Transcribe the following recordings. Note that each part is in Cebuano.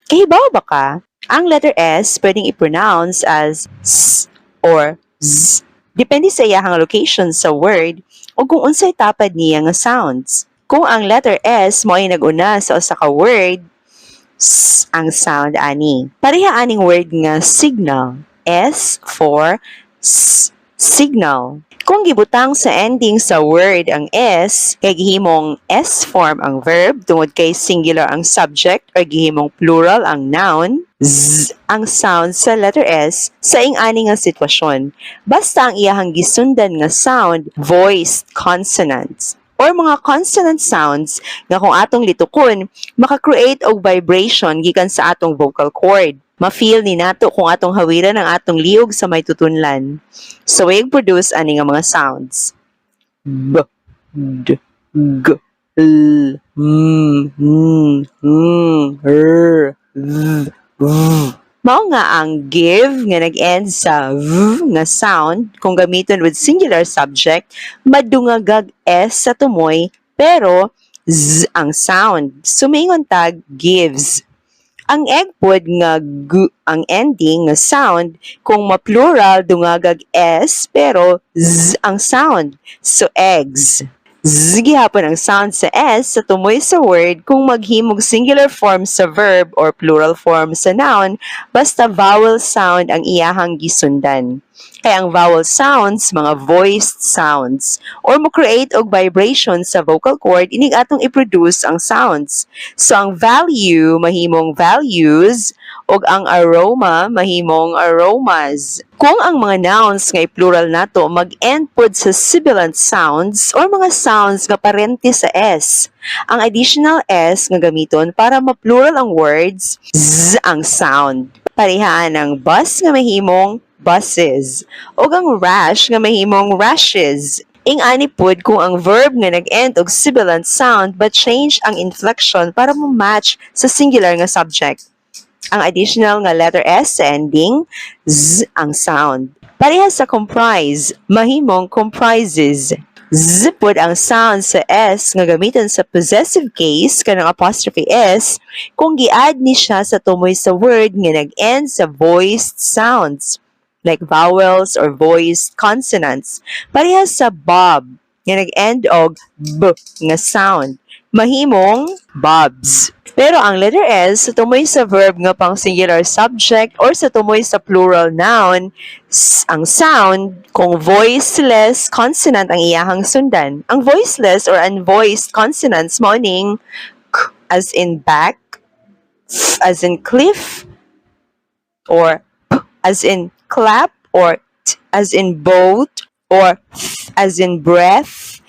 Kahibaw ba ka? Ang letter S pwedeng i-pronounce as S or Z. Depende sa iyahang location sa word o kung unsay tapad niya nga sounds. Kung ang letter S mo ay nag-una sa usa ka word, S ang sound ani. Pareha aning word nga signal. S for S, signal. Kung gibutang sa ending sa word ang S, kay gihimong S form ang verb tungod kay singular ang subject or gihimong plural ang noun, Z ang sound sa letter S sa ing-ani nga sitwasyon. Basta ang iyahang gisundan nga sound, voiced consonants or mga consonant sounds nga kung atong litukon, maka-create og vibration gikan sa atong vocal cord. Ma-feel ni nato kung atong hawiran ang atong liog sa may tutunlan. So, produce ani nga mga sounds. B, D, G, L, M, N, N, R, V, V. Mao nga ang give nga nag-end sa V nga sound, kung gamiton with singular subject, madungagag S sa tumoy pero Z ang sound. So maingon tag gives. Ang egg pod nga G ang ending nga sound, kung ma-plural, dungagag S pero Z ang sound. So eggs. Z gihapon ang sound sa S sa tumoy sa word kung maghimog singular form sa verb or plural form sa noun, basta vowel sound ang iyahang gisundan. Kaya ang vowel sounds, mga voiced sounds, or mo create og vibration sa vocal cord inig atong i-produce ang sounds. So ang value mahimong values ug ang aroma mahimong aromas. Kung ang mga nouns nga i-plural nato mag-end pod sa sibilant sounds or mga sounds nga parente sa S, ang additional S nga gamiton para ma-plural ang words, Z ang sound. Parehaan ang bus nga mahimong buses ug ang rash nga mahimong rashes. Ing-ani pod kung ang verb nga nag-end og sibilant sound but change ang inflection para mo-match sa singular nga subject. Ang additional nga letter S sa ending, Z ang sound. Parehas sa comprise, mahimong comprises. Z pod ang sound sa S nga gamiton sa possessive case, kanang apostrophe S, kung gi-add ni siya sa tumoy sa word nga nag-end sa voiced sounds like vowels or voiced consonants. Parehas sa Bob nga nag-end og B nga sound. Mahimong bobs. Pero ang letter S sa tumoy sa verb nga pang singular subject or sa tumoy sa plural noun, S ang sound kung voiceless consonant ang iyahang sundan. Ang voiceless or unvoiced consonants mao ning K as in back, F as in cliff, or P as in clap, or T as in boat, or Th as in breath.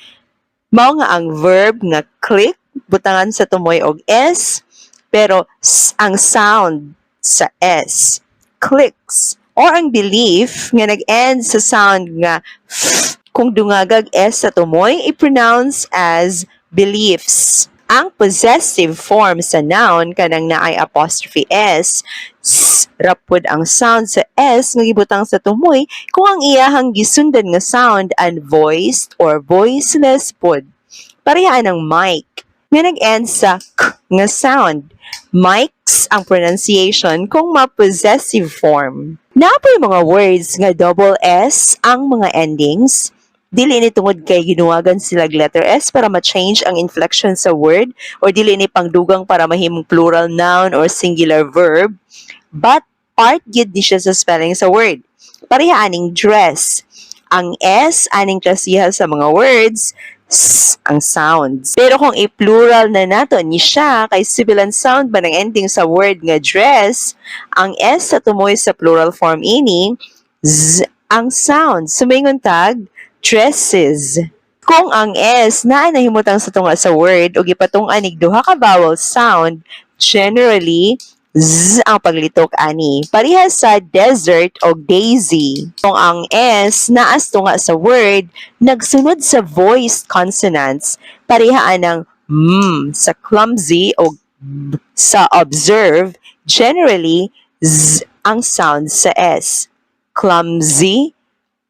Mao nga ang verb nga click, butangan sa tumoy og S, pero S ang sound sa S. Clicks. Or ang belief nga nag-end sa sound nga F, kung dungagag S sa tumoy, i-pronounce as beliefs. Ang possessive form sa noun, kanang naay apostrophe S, S ra pud ang sound sa S nga gibutang sa tumoy kung ang iyahang gisundan nga sound unvoiced or voiceless pod. Parehaan ang mic nga nag-end sa K nga sound. Mics ang pronunciation kung ma-possessive form. Naa poy mga words nga double S ang mga endings. Dili ni tungod kay ginungagan sila letter S para ma-change ang inflection sa word or dili ni pangdugang para mahimong plural noun or singular verb, but part gyud ni siya sa spelling sa word. Pareha aning dress. Ang S aning klasiha sa mga words, S ang sounds. Pero kung i-plural na nato ni siya kay sibilant sound ba ng ending sa word nga dress, ang S sa tumoy sa plural form ini, Z ang sound. So maingon tag dresses. Kung ang S naa nahimutang sa tunga sa word ug ipatung-an ig duha ka vowel sound, generally Z ang paglitok ani. Parehas sa desert o daisy. Kung ang S naa sa tunga sa word, nagsunod sa voiced consonants, pareha ang M sa clumsy o B sa observe, generally Z ang sound sa S. Clumsy,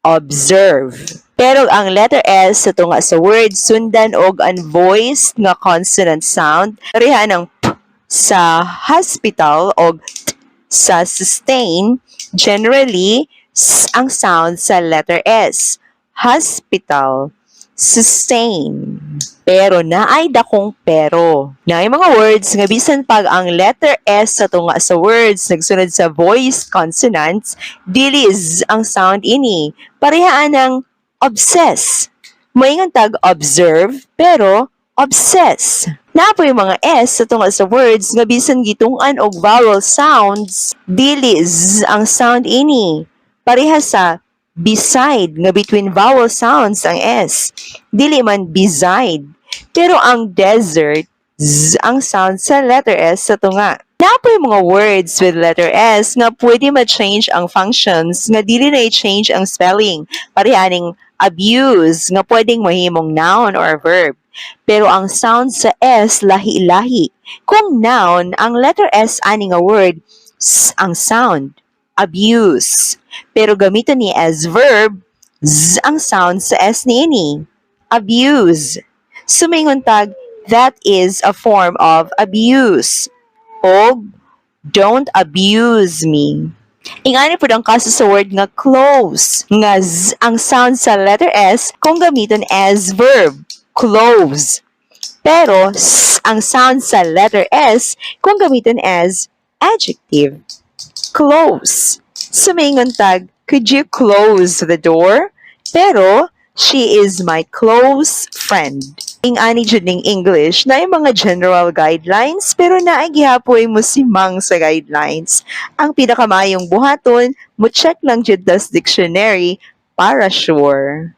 observe. Pero ang letter S sa tunga sa word sundan og unvoiced nga consonant sound, pareha ng P sa hospital o T sa sustain, generally, S ang sound sa letter S. Hospital, sustain. Pero naay dakong pero. Naay mga words nga bisan pag ang letter S sa tunga sa words nagsunod sa voiced consonants, dili Z ang sound ini. Pareha anang obsess. Moingon tag observe, pero obsess. Naa poy mga S sa tunga sa words nga bisan gitungan og vowel sounds, dili Z ang sound ini. Pareha sa beside nga between vowel sounds ang S. Dili man beside. Pero ang desert, Z ang sound sa letter S sa tunga. Naa poy mga words with letter S nga pwede ma-change ang functions nga dili na i-change ang spelling. Pareha aning abuse nga pwedeng mahimong noun or verb. Pero ang sound sa S lahi-lahi. Kung noun, ang letter S ani nga word, S ang sound. Abuse. Pero gamiton ni as verb, Z ang sound sa S niini. Abuse. So moingon tag, "That is a form of abuse." O "Don't abuse me." Ingani pud ang kaso sa word nga close, nga Z ang sound sa letter S kung gamiton as verb, close. Pero S ang sound sa letter S kung gamiton as adjective, close. So moingon tag, "Could you close the door?" Pero, "She is my close friend." Ing-ani jud ning English naay mga general guidelines pero naay gihapoy mo simang sa guidelines. Ang pinakamayong buhaton, mo check lang jud tas dictionary para sure.